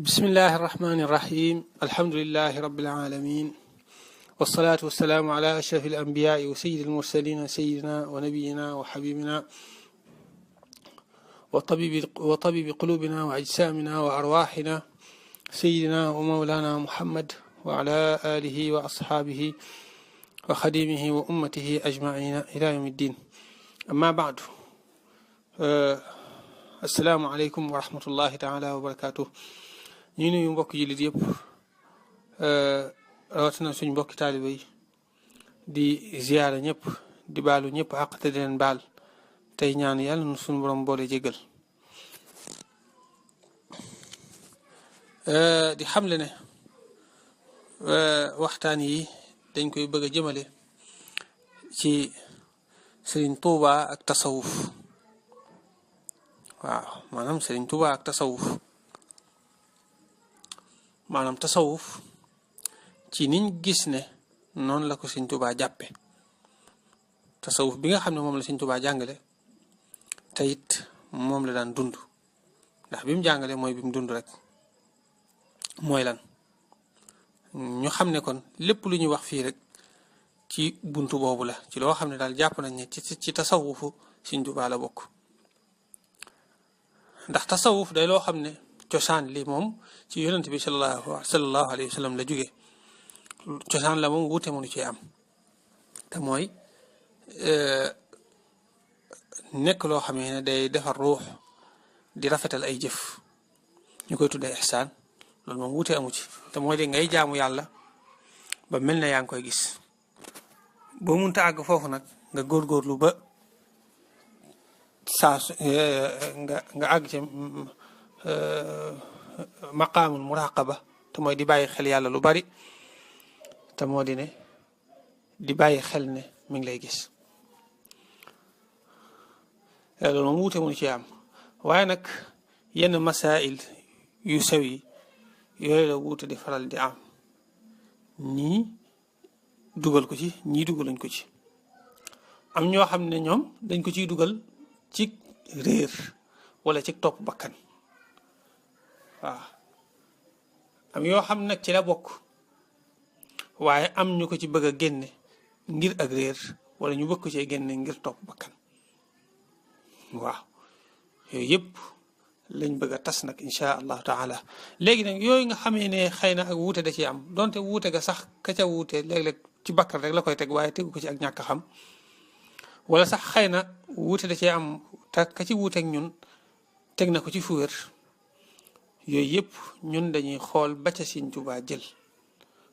بسم الله الرحمن الرحيم الحمد لله رب العالمين والصلاة والسلام على أشرف الأنبياء وسيد المرسلين سيدنا ونبينا وحبيبنا وطبيب قلوبنا وأجسامنا وأرواحنا سيدنا ومولانا محمد وعلى آله وأصحابه وخديمه وأمته أجمعين إلى يوم الدين أما بعد السلام عليكم ورحمة الله تعالى وبركاته ñu nuyu mbokk jullit yëpp rawatina suñ mbokki taalibe yi di ziyaara ñëpp di baalu ñëpp àq te di leen baal tey ñaan yàlla nu suñu borom boole jégal di xamle ne waxtaan yi dañ koy bëgg a jëmale ci Sëriñ Tuuba ak tasawuf waaw maanaam Sëriñ Tuuba ak tasawuf maanaam tasawuf ci niñ gis ne noonu la ko Sëriñ Tuubaa jàppe tasawuf bi nga xam ne moom la Sëriñ Tuubaa jàngale te it moom la daan dund ndax bi mu jàngale mooy bi mu dund rek mooy lan ñu xam ne kon lépp lu ñuy wax fii rek ci buntu boobu la ci loo xam ne daal jàpp nañ ne ci tasawufu Sëriñ Tuubaa la bokk ndax tasawuf day loo xam ne cosaan li moom ci yonent bi sallallahu alayhi wa sallam la jóge cosaan la moom wuute mënu cee am te mooy nekk loo xamee ne day defar ruux di rafetal ay jëf ñu koy tuddee ihsaan loolu moom wuute amu ci te mooy de ngay jaamu yàlla ba mel na yaa ngi koy gis boo munta àgg foofu nag nga góorgóorlu ba saa nga àgg ci maqaamul muraqaba te mooy di bàyyi xel yàlla lu bari te moo di ne di bàyyi xel ne mi ngi lay gis loolu moom wuute mënu ci am waaye nag yenn masail yu sew yi yooyu la wuute di faral di am ñii dugal ko ci ñii dugaluñ ko ci am ñoo xam ne ñoom dañ ko ciy dugal ci réer wala ci topp bakkan waaw am yoo xam nag ci la bokk waaye am ñu ko ci bëgg a génne ngir ak réer wala ñu bëgg ko cee génne ngir topp bakkan waaw yooyu yëpp lañ bëgg a tas nag insha allahu taala léegi nag yooyu nga xamee ne xëy na ak wuute da ci am donte wuute ga sax ka ca wuute léeg-léeg ci bakkan rek la koy teg waaye tegu ko ci ak ñàkk xam wala sax xëy na wuute da cee am te ka ci wuuteeg ñun teg na ko ci fu wér yooyu yëpp ñun dañuy xool ba ca Sëriñ Tuubaa jël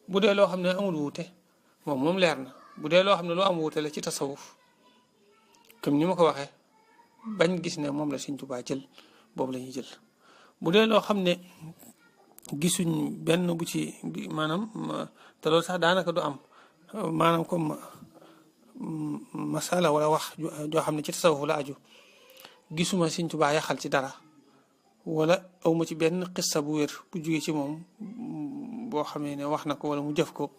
bu dee loo xam ne amul wuute moom leer na bu dee loo xam ne loo am wuute la ci tasawuf comme ni ma ko waxee bañ gis ne moom la Sëriñ Tuubaa jël boobu la ñuy jël bu dee loo xam ne gisuñ benn bu ci maanaam te loolu sax daanaka du am maanaam comme masala wala wax joo xam ne ci tasawuf la aju gisuma Sëriñ Tuubaa yaxal ci dara wala awma ci benn xissa bu wér bu jóge ci moom boo xamee ne wax na ko wala mu jëf ko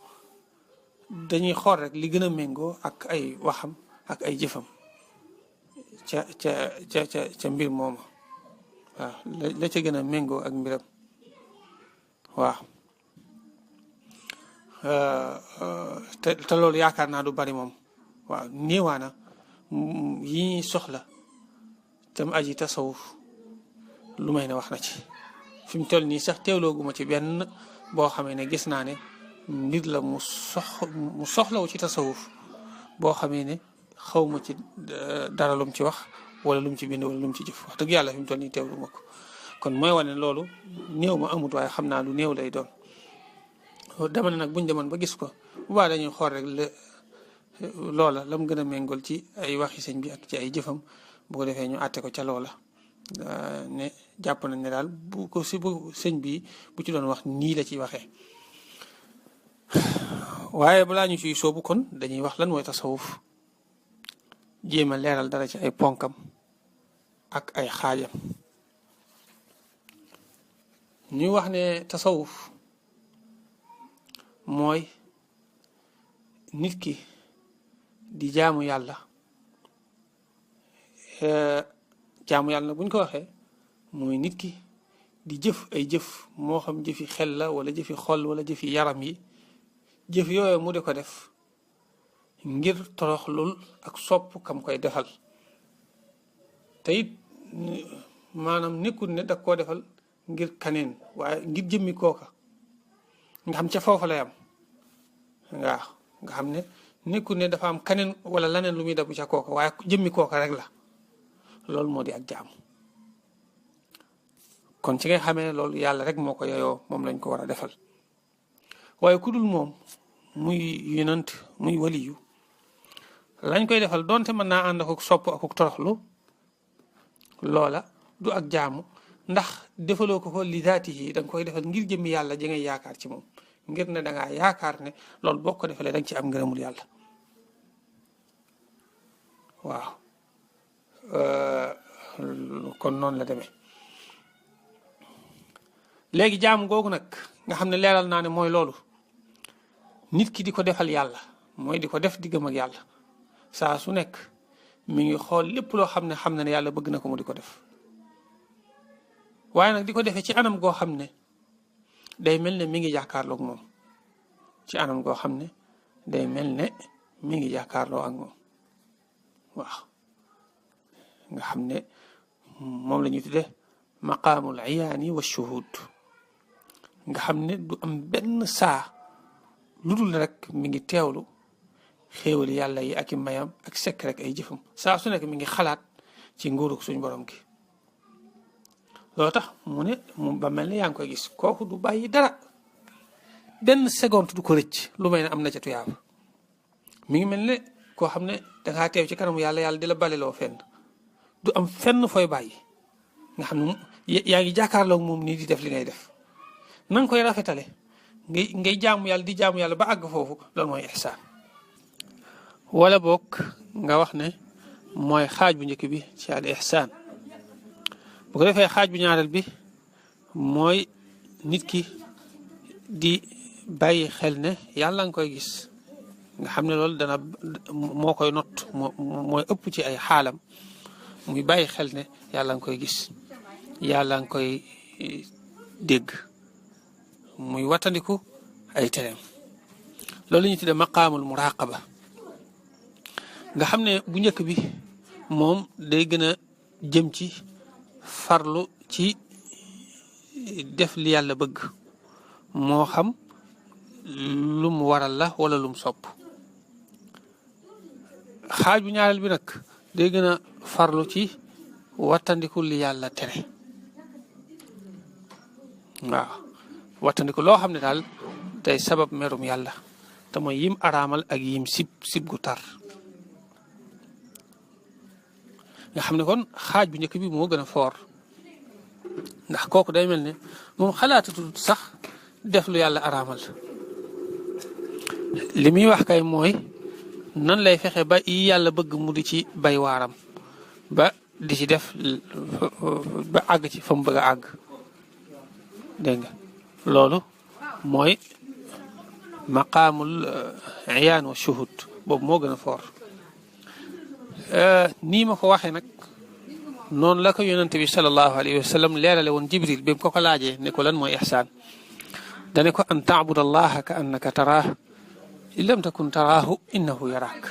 dañuy xool rek li gën a méngoo ak ay waxam ak ay jëfam ca mbir mooma waaw la ca gën a méngoo ak mbiram waaw te loolu yaakaar naa du bari moom waaw néewaana yi ñuy soxla tam aji tasawuf lu may ne wax na ci fi mu toll nii sax teewlooguma ci benn boo xamee ne gis naa ne nit la mu soxlawu ci tasawuf boo xamee ne xawma ci dara lum ci wax wala lum ci bind wala lum ci jëf wax dëgg yàlla fi mu toll nii teewlu ma ko kon mooy wane loolu néew ma amut waaye xam naa lu néew lay doon dama ne nag buñ demoon ba gis ko bu baax dañuy xool rek loola lam gën a méngool ci ay waxi sëñ bi ak ci ay jëfam bu ko defee ñu àtte ko ca loola ne jàpp nañ ne daal bu sëñ bi bu ci doon wax nii la ciy waxee waaye balaa ñu ciy soobu kon dañuy wax lan mooy tasawuf jéem a leeral dara ci ay ponkam ak ay xaajam ñu wax ne tasawuf mooy nit ki di jaamu yàlla jaamu yàlla nag bu ñu ko waxee mooy nit ki di jëf ay jëf moo xam jëfi xel la wala jëfi xol wala jëfi yaram yi jëf yooyu mu di ko def ngir toroxlul ak sopp kam koy defal te it maanaam nekkul ne da koo defal ngir kaneen waaye ngir jëmmi kooka nga xam ca foofa lay am waaw nga xam ne nekkul ne dafa am kaneen wala laneen lu muy dabu ca kooka waaye jëmmi kooka rek la loolu moo di ak jaamu kon ci ngay xamee loolu yàlla rek moo ko yeyoo moom lañ ko war a defal waaye ku dul moom muy yonent muy waliyu lañ koy defal donte mën naa ànd ak sopp ak toroxlu loola du ak jaamu ndax defaloo ko li daati yi da nga koy defal ngir jëmmi yàlla ji ngay yaakaar ci moom ngir ne da ngaa yaakaar ne loolu boo ko defalee da nga ci am ngërëmul yàlla waaw kon noonu la demee léegi jaamu googu nag nga xam ne leeral naa ne mooy loolu nit ki di ko defal yàlla mooy di ko def diggam ak yàlla saa su nekk mi ngi xool lépp loo xam na ne yàlla bëgg na ko mu di ko def waaye nag di ko defee ci anam goo xam ne day mel ne mi ngi jàkkaarloo ak moom ci anam goo xam ne day mel ne mi ngi jàkkaarloo ak moom waaw nga xam ne moom la ñuy tudde maqaamul iyaani wa shuhud nga xam ne du am benn saa lu dul rek mi ngi teewlu xéewali yàlla yi ak i mayam ak sekk rek ay jëfam saa su nekk mi ngi xalaat ci nguurug suñ borom gi loolu tax mu ne mu ba mel ne yaa ngi koy gis kooku du bàyyi dara benn seconde du ko rëcc lu may ne am na ca tuyaaba mi ngi mel ne koo xam ne dangaa teew ci kanamu yàlla yàlla di la baleloo fenn du am fenn fooy bàyyi nga xam ne yaa ngi jàkkaarloog moom nii di def li ngay def na nga koy rafetale ngay jaamu yàlla di jaamu yàlla ba àgg foofu loolu mooy ihsaan wala boog nga wax ne mooy xaaj bu njëkk bi ci al ihsaan bu ko defee xaaj bu ñaareel bi mooy nit ki di bàyyi xel ne yàlla nga koy gis nga xam ne loolu dana moo koy not mooy ëpp ci ay xaalam muy bàyyi xel ne yàlla nga koy gis yàlla nga koy dégg muy wattandiku ay tereem loolu la ñuy tuddee maqaamul muraqaba nga xam ne bu njëkk bi moom day gën a jëm ci farlu ci def li yàlla bëgg moo xam lum waral la wala lum sopp xaaj bu ñaareel bi nag day gën a farlu ci wattandiku li yàlla tere waaw wattandiku loo xam ne daal day sabab merum yàlla te mooy yim araamal ak yim sib gu tar nga xam ne kon xaaj bu njëkk bi moo gën a foor ndax kooku day mel ne moom xalaatatu sax def lu yàlla araamal li muy wax kay mooy nan lay fexe ba yi yàlla bëgg mu di ci bay waaram ba di ci def ba àgg ci fa mu bëgg a àgg dégg nga loolu mooy maqaamul iyaan wa shuhud boobu moo gën a foor nii ma ko waxee nag noonu la ko yonente bi sallallahu alayhi wa sallam leerale woon jibril bi mu ko laajee ne ko lan mooy ihsaan dane ko an taabud allaha ka annaka taraah in lam takun taraahu innahu yaraak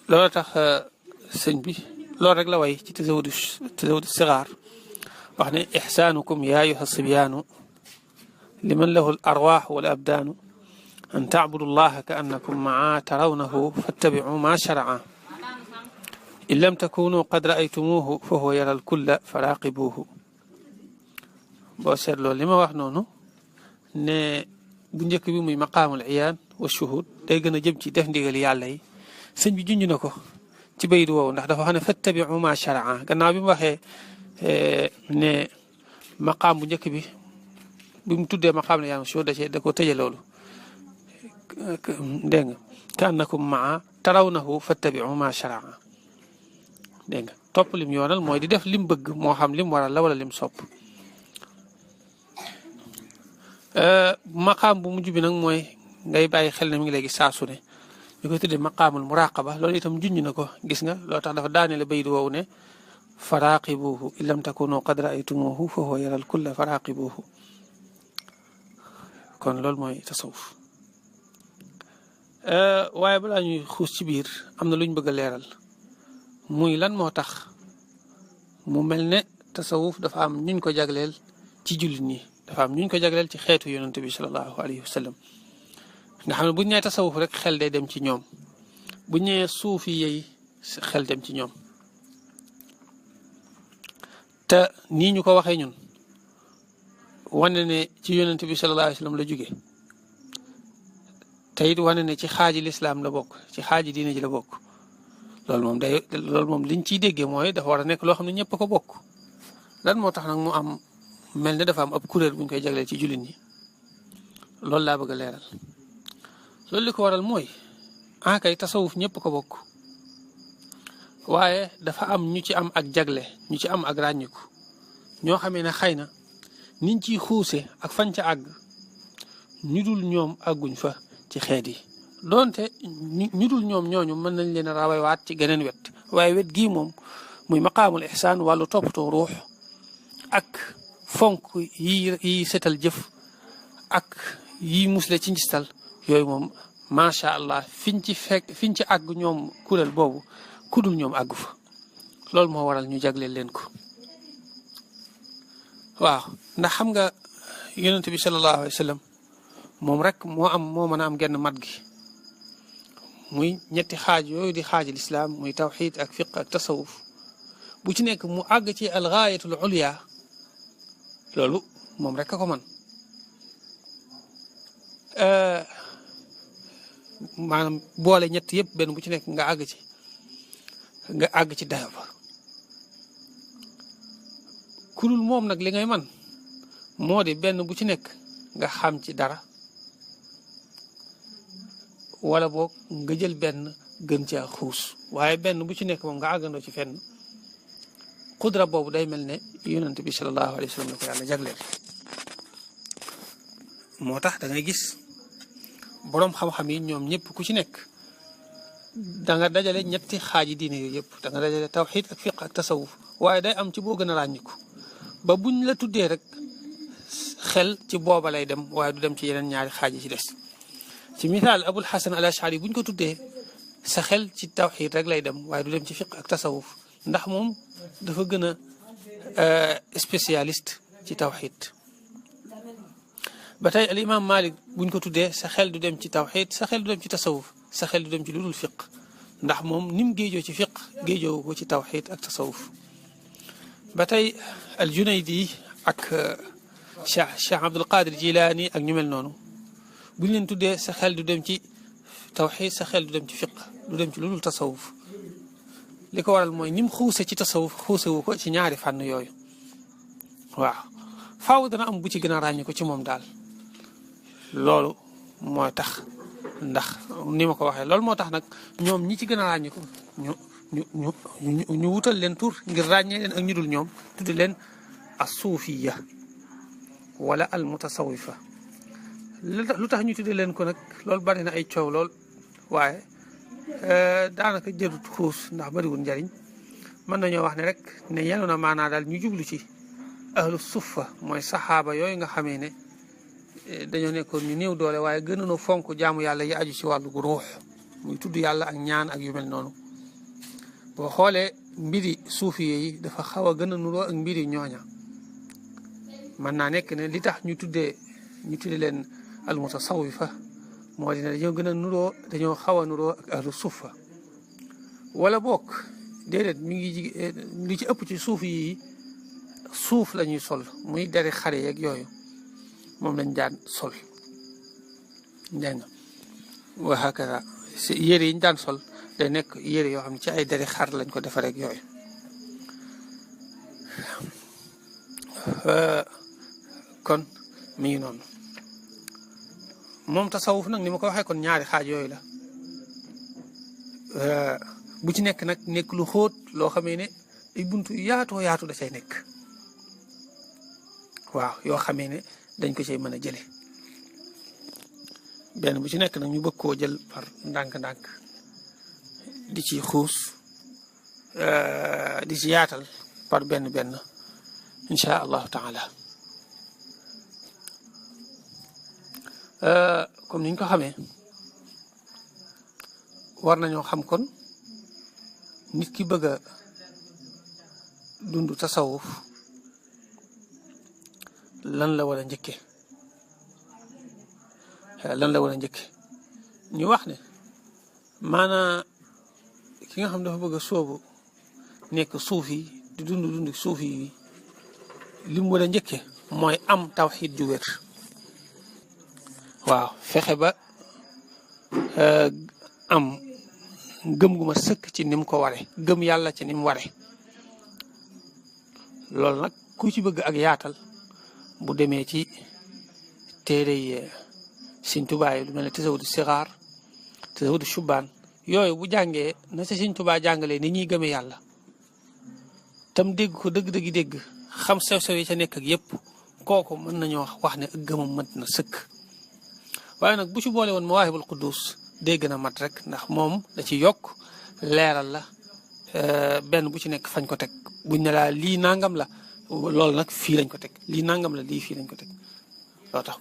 loolu tax sëñ bi loolu rek la way ci tazawudu sigaar wax ne ihsaanukum yaa ayyuha sibyaanu liman lahu al arwaax wal abdaanu an tacbudu allaha ka annakum maa tarawnahu fattabicu maa sharaca in lam takunu qad raaytumuuhu fa huwa yara alkulla faraaqibuuhu boo seetloo li ma wax noonu ne bu njëkk bi muy maqaamul iyaan wa shuhud day gën a jëm ci def ndigal yàlla yi sëñ bi junj na ko ci bayit woowu ndax dafa xam ne fattabicu maa sharaca gannaaw bi mu waxee ne maqaam bu njëkk bi mu tuddee maqaam la iyaan wa shuhud da ko tëje loolu dégg nga ka annakum maa tarawnahu fattabicu maa sharaca dégg nga topp lim yoonal mooy di def lim bëgg moo xam lim waral la wala lim sopp maqaam bu mujj bi nag mooy ngay bàyyi xel ne mi ngi léegi saasu ne ñu koy tuddee maqaamul muraqaba loolu itam junj na ko gis nga loo tax dafa daane la bayit woowu ne faraqibuhu in lam takunu qad raaytumuhu fa huwa yaral kulla faraqibuhu. kon loolu mooy tasawuf. waaye balaa ñuy xuus ci biir am na lu ñu bëgg a leeral muy lan moo tax mu mel ne tasawuf dafa am ñuñ ko jagleel ci jullit ñi, dafa am ñuñ ko jagleel ci xeetu yonent bi sallallahu alayhi wa sallam. nga xam ne buñ nee tasawuf rek xel day dem ci ñoom, buñ nee suufi yi xel dem ci ñoom. te nii ñu ko waxee ñun wane ne ci yonent bi sallallahu alayhi wa sallam la jóge, te it wane ne ci xaaji lislaam la bokk, ci xaaji diine ji la bokk. loolu moom liñ ciy déggee mooy dafa war a nekk loo xam ne ñëpp ko bokk. lan moo tax nag mu am mel ne dafa am ab kuréel buñ koy jagleel ci jullit ñi, loolu laa bëgg a leeral. loolu li ko waral mooy kay tasawuf ñëpp ko bokk, waaye dafa am ñu ci am ak jagle, ñu ci am ak ràññiku, ñoo xamee ne xëy na niñ ciy xuuse ak fañ ca àgg ñu dul ñoom àgguñ fa ci xeet yi. doonte ñu dul ñoom ñooñu mën nañ leen a rawawaat ci geneen wet, waaye wet gii moom muy maqaamul ihsaan, wàllu toppatoo ruux ak fonk yi setal jëf ak yi musle ci njistal, yooyu moom macha allah fiñ ci àgg ñoom kuréel boobu kudul ñoom àggu fa. loolu moo waral ñu jagleel leen ko. waaw ndax xam nga yonent bi sallallahu alayhi wa sallam moom rek moo mën a am genn mat gi, muy ñetti xaaj yooyu di xaaji lislaam, muy tawxid ak fiq ak tasawuf. bu ci nekk mu àgg ci algaayatul ulya, loolu moom rek a ko man. maanaam boole ñett yëpp benn bu ci nekk nga àgg ci dayo ba. kulul moom nag li ngay man moo di benn bu ci nekk nga xam ci dara, wala boog nga jël benn gën caa xuus, waaye benn bu ci nekk moom nga àggandoo ci fenn. xudra boobu day mel ne yonent bi sallallahu alayhi wa sallam la ko yàlla jagleel. moo tax da ngay gis boroom xam-xam yi ñoom ñëpp ku ci nekk da nga dajale ñetti xaaji diine yooyu yëpp, da nga dajale tawxid ak fiq ak tasawuf, waaye day am ci boo gën a ràññiku ba buñ la tuddee rek xel ci booba lay dem, waaye du dem ci yeneen ñaari xaaji ci des. ci misaal Abul Hasan al Ashari buñ ko tuddee sa xel ci tawxid rek lay dem, waaye du dem ci fiq ak tasawuf, ndax moom dafa gën a spécialiste ci tawxid. ba tey al imam Malik buñ ko tuddee sa xel du dem ci tawxid, sa xel du dem ci tasawuf, sa xel du dem ci lu dul fiq, ndax moom ni mu géejoo ci fiq géejoo ko ci tawxid ak tasawuf. ba tey al Junaydi ak Cheikh Abdul Qadir Jilaani ak ñu mel noonu buñ leen tuddee sa xel du dem ci tawxid, sa xel du dem ci fiq, du dem ci lu dul tasawuf. li ko waral mooy ni mu xuuse ci tasawuf xuusewu ko ci ñaari fànn yooyu. waaw faaw dana am bu ci gën a ràññi ko ci moom daal. loolu moo tax, ndax ni ma ko waxee loolu moo tax nag ñoom ñi ci gën a ràññi ko ñu wutal leen tur ngir ràññee leen ak ñu dul ñoom, tuddi leen as-suufiya wala al mutasawifa. lu tax ñu tudde leen ko nag loolu bari na ay coow lool, waaye daanaka jërut xuus ndax bariwul njariñ. mën nañoo wax ne rek ne yenu na maanaa daal ñu jublu ci ahlu suffa, mooy saxaaba yooyu nga xamee ne dañoo nekkoon ñu néew doole waaye gënoon fonk jaamu yàlla yi aju ci wàllu ruux, muy tudd yàlla ak ñaan ak yu mel noonu. boo xoolee mbiri suufiye yi dafa xaw a gën a nuroo ak mbiri ñooña. mën naa nekk ne li tax ñu tudde leen al mutasawifa moo di ne dañoo gën a nuroo, dañoo xaw a nuroo ak ahlu suffa. wala bokk déedéet mi ngi li ci ëpp ci suufi yi suuf la ñuy sol, muy deri xare yeeg yooyu moom lañ daan sol. dégg nga wa hakaza yére yi ñu daan sol day nekk yére yoo xam ne ci ay deri xar lañ ko defaree ak yooyu. kon mi ngi noonu. moom tasawuf nag ni ma ko waxee kon ñaari xaaj yooyu la. bu ci nekk nag nekk lu xóot loo xamee ne ay buntu yaatoo yaatu da cay nekk. waaw yoo xamee ne dañ ko cay mën a jële benn bu ci nekk nag ñu bëgg koo jël par ndànk-ndànk di ci xuus di ci yaatal par benn benn insha allahu taala. comme niñ ko xamee war nañoo xam kon nit ki bëgg a dund tasawuf lan la war a njëkke ñu wax ne maanaa ki nga xam dafa bëgg a soobu nekk suufi di dund suufi yi li mu war a njëkke mooy am tawxiid ju wér. waaw fexe ba am gëm gu ma sëkk ci ni mu ko ware, gëm yàlla ci ni mu ware. loolu nag ku ci bëgg ak yaatal bu demee ci téere yi Sëñ Tuubaa yi lu mel ne tasawudu sixaar tasawudu shubaan yooyu bu jàngee na sa Sëñ Tuubaa jàngalee ni ñuy gëmee yàlla tam dégg ko dëgg-dëgg dégg xam sew-sew yi ca nekk ak yépp kooku mën nañoo wax ne ak gëmam mat na sëkk. waaye nag bu ci boole woon mawaahibul quddus day gën a mat rek ndax moom da ci yokk leeral la benn bu ci nekk fañ ko teg buñ ne laa lii nangam la loolu nag fii lañ ko teg, lii nangam la lii fii lañ ko teg. loo tax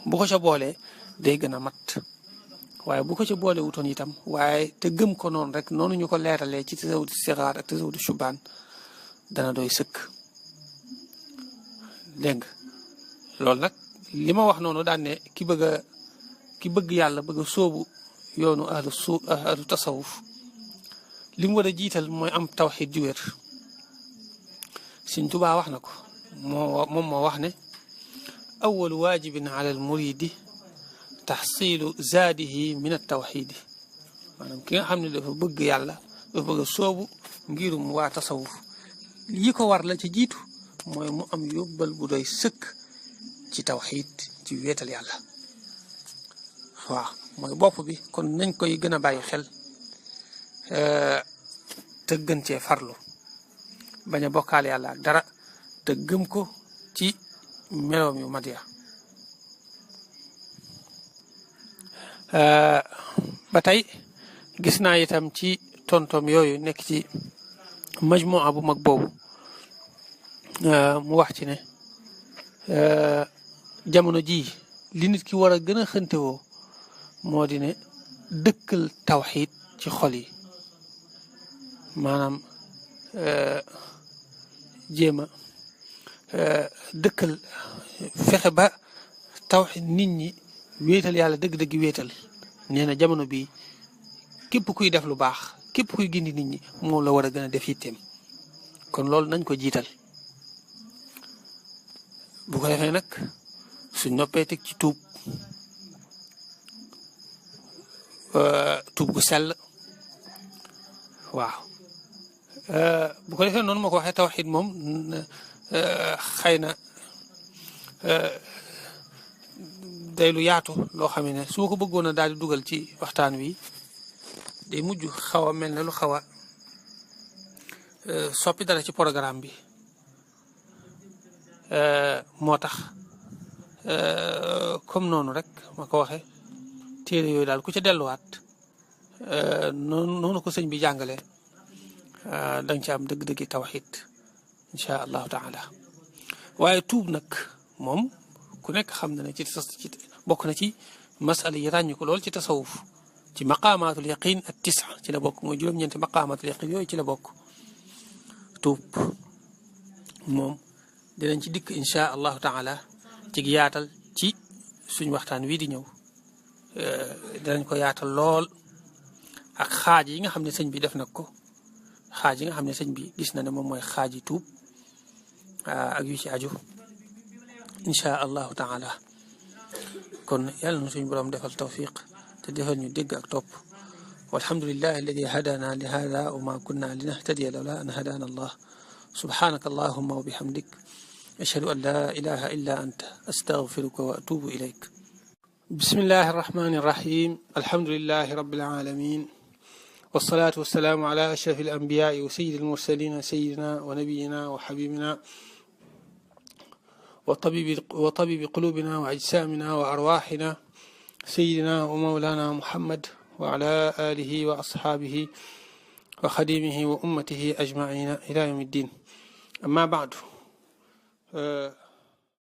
bu ko ca boolee day gën a mat waaye bu ko ca boole wutoon itam waaye te gëm ko noonu rek noonu ñu ko leeralee ci tasawudu sixaar ak tasawudu shubaan dana doy sëkk. dégg nga loolu nag li ma wax noonu daan ne ki bëgg yàlla bëgg a sóobu yoonu ahlu tasawuf li mu war a jiital mooy am tawxiid ju wér. Sëñ Tuubaa wax na ko moom moo wax ne awalu waajibin ala al muridi taxsilu zaadihi min at tawxiidi. maanaam ki nga xam ne dafa bëgg yàlla dafa bëgg a sóobu ngirum waa tasawuf yi ko war la ci jiitu mooy mu am yóbbal bu doy sëkk ci tawxiid ci wéetal yàlla. waaw mooy bopp bi kon nañ koy gën a bàyyi xel te gën cee farlu bañ a bokkaale yàlla ak dara te gëm ko ci meloom yu mat ya. ba tey gis naa itam ci tontom yooyu nekk ci majmuwa bu mag boobu mu wax ci ne jamono jii li nit ki war a gën a xëntewoo moo di ne dëkkal tawxiid ci xol yi, maanaam jéem a dëkkal fexe ba tawxiid nit ñi wéetal yàlla dëgg-dëgg wéetal. nee na jamono bi képp kuy def lu baax képp kuy gindi nit ñi moom la war a gën a def yitteem kon loolu nañ ko jiital. bu ko defee nag suñ noppee teg ci tuub gu sell. waaw bu ko defee noonu ma ko waxee tawxiid moom xëy na day lu yaatu loo xam ne su ma ko bëggoon a daal di dugal ci waxtaan wi day mujj xaw a mel ne lu xaw a soppi dara ci programme bi. moo tax comme noonu rek ma ko waxee téere yooyu daal ku ca delluwaat noonu ko sëñ bi jàngalee danga ci am dëgg-dëggi tawxiid incha allahu taala. waaye tuub nag moom ku nekk xam na ne ci bokk na ci masala yi ràññu ko lool ci tasawuf ci maqaamaatul yaqin ak tisa ci la bokk mooy juróom-ñeenti maqaamaatul yaqin yooyu ci la bokk. tuub moom dinañ ci dikk incha allahu taala ci yaatal ci suñ waxtaan wii di ñëw dinañ ko yaatal lool ak xaaj yi nga xam ne sëñ bi def na ko xaaj yi nga xam ne sëñ bi gis na ne moom mooy xaaji tuub ak yu ci aju incha allahu taala. kon yàlla na suñu borom defal tawfiq te defal ñu dégg ak topp. walhamdulillahi alladi hadana li hada wa ma kunna linahtadiya lawla an hadana allah subhanaka allahumma wa bihamdik ashhadu an la ilaha illa anta astaghfiruka wa atubu ilayk. bismillahi arrahmani irrahim alhamdulillahi rabbil alamin wassalatu wassalaamu ala ashraf alanbiyai wa sayyidi almursalin sayyidina wa nabiyina wa habibina wa tabibi qulubina wa ajsamina wa arwahina sayyidina wa mawlana muhammad wa ala alihi wa ashabihi wa xadimihi wa ummatihi ajmaina ila yawmi ddin. amma baadu